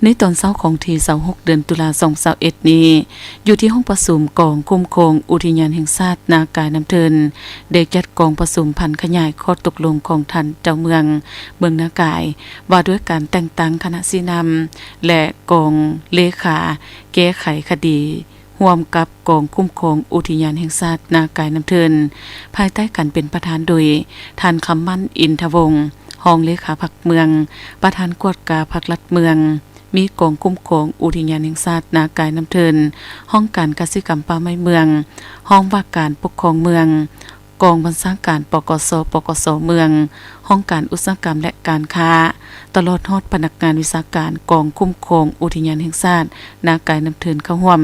ໃນຕອນເຊົ້າຂອງທີຊາວຫົກ ເດືອນຕຸລາ ສອງພັນຊາວເອັດນີ້, ຢູ່ທີ່ຫ້ອງປະຊຸມກອງຄຸ້ມຄອງອຸທິຍານແຫ່ງຊາດນາກາຍນ້ຳເທີນ ໄດ້ຈັດກອງປະຊຸມຜັນຂະຫຍາຍຂໍ້ຕົກລົງຂອງທ່ານເຈົ້າເມືອງ ເມືອງນາກາຍ ວ່າດ້ວຍການແຕ່ງຕັ້ງຄະນະຊີ້ນຳ ແລະ ກອງເລຂາແກ້ໄຂຄະດີ ຮ່ວມກັບກອງຄຸ້ມຄອງອຸທິຍານແຫ່ງຊາດນາກາຍນ້ຳເທີນ ພາຍໃຕ້ການເປັນປະທານໂດຍ ທ່ານ ຄຳໝັ້ນ ອິນທະວົງ ຮອງເລຂາພັກເມືອງ, ປະທານກວດກາພັກລັດເມືອງ, ມີກອງຄຸ້ມຄອງອຸທິຍານແຫ່ງຊາດນາກາຍນ້ຳເທີນ, ຫ້ອງການກະສິກຳປ່າໄມ້ເມືອງ, ຫ້ອງວ່າການປົກຄອງເມືອງ, ກອງບັນຊາການ ປກສ ປກສ ເມືອງ, ຫ້ອງການອຸດສາຫະກຳ ແລະ ການຄ້າ, ຕະຫຼອດຮອດພະນັກງານວິຊາການກອງຄຸ້ມຄອງອຸທິຍານແຫ່ງຊາດນາກາຍນ້ຳເທີນເຂົ້າຮ່ວມ.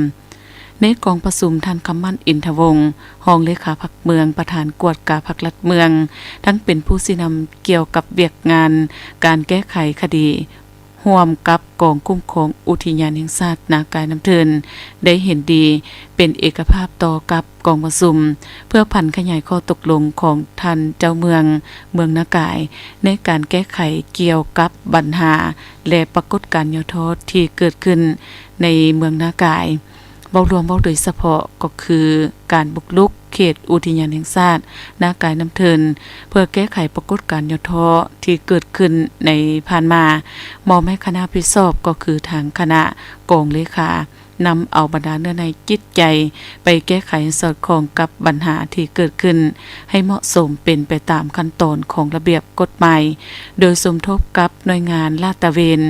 ໃນກອງປະຊຸມ, ທ່ານ ຄຳໝັ້ນ ອິນທະວົງ ຮອງເລຂາພັກເມືອງ, ປະທານກວດກາພັກລັດເມືອງ ທັງເປັນຜູ້ຊີ້ນຳກ່ຽວກັບວຽກງານການແກ້ໄຂຄະດີ ຮ່ວມກັບກອງຄຸ້ມຄອງອຸທິຍານແຫ່ງຊາດນາກາຍນ້ຳເທີນ ໄດ້ເຫັນດີເປັນເອກະພາບຕໍ່ກັບກອງປະຊຸມ ເພື່ອຜັນຂະຫຍາຍຂໍ້ຕົກລົງຂອງທ່ານເຈົ້າເມືອງ ເມືອງນາກາຍ ໃນການແກ້ໄຂກ່ຽວກັບບັນຫາ ແລະ ປາກົດການຫຍໍ້ທໍ້ທີ່ເກີດຂຶ້ນໃນເມືອງນາກາຍ. ເວົ້າລວມ, ເວົ້າໂດຍສະເພາະກໍຄືການບຸກລຸກເຂດອຸທິຍານແຫ່ງຊາດນາກາຍນ້ຳເທີນ ເພື່ອແກ້ໄຂປາກົດການຫຍໍ້ທໍ້ທີ່ເກີດຂຶ້ນໃນຜ່ານມາ, ມອບໃຫ້ຄະນະຮັບຜິດຊອບກໍຄືທາງຄະນະກອງເລຂາ ນຳເອົາບັນດາເນື້ອໃນຈິດໃຈໄປແກ້ໄຂໃຫ້ສອດຄ່ອງກັບບັນຫາທີ່ເກີດຂຶ້ນ ໃຫ້ເໝາະສົມເປັນໄປຕາມຂັ້ນຕອນຂອງລະບຽບກົດໝາຍ, ໂດຍສົມທົບກັບໜ່ວຍງານລາດຕະເວນ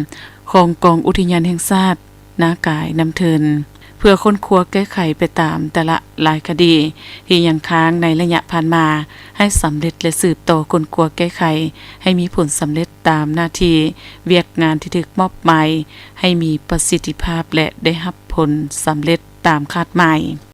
ຂອງກອງອຸທິຍານແຫ່ງຊາດ ນາກາຍນ້ຳເທີນ ເພື່ອຄົ້ນຄວ້າແກ້ໄຂໄປຕາມແຕ່ລະລາຍຄະດີທີ່ຍັງຄ້າງໃນໄລຍະຜ່ານມາ ໃຫ້ສຳເລັດ ແລະ ສືບຕໍ່ຄົ້ນຄວ້າແກ້ໄຂໃຫ້ມີຜົນສຳເລັດຕາມໜ້າທີ່ວຽກງານທີ່ຖືກມອບໝາຍ ໃຫ້ມີປະສິດທິພາບ ແລະ ໄດ້ຮັບຜົນສຳເລັດຕາມຄາດໝາຍ.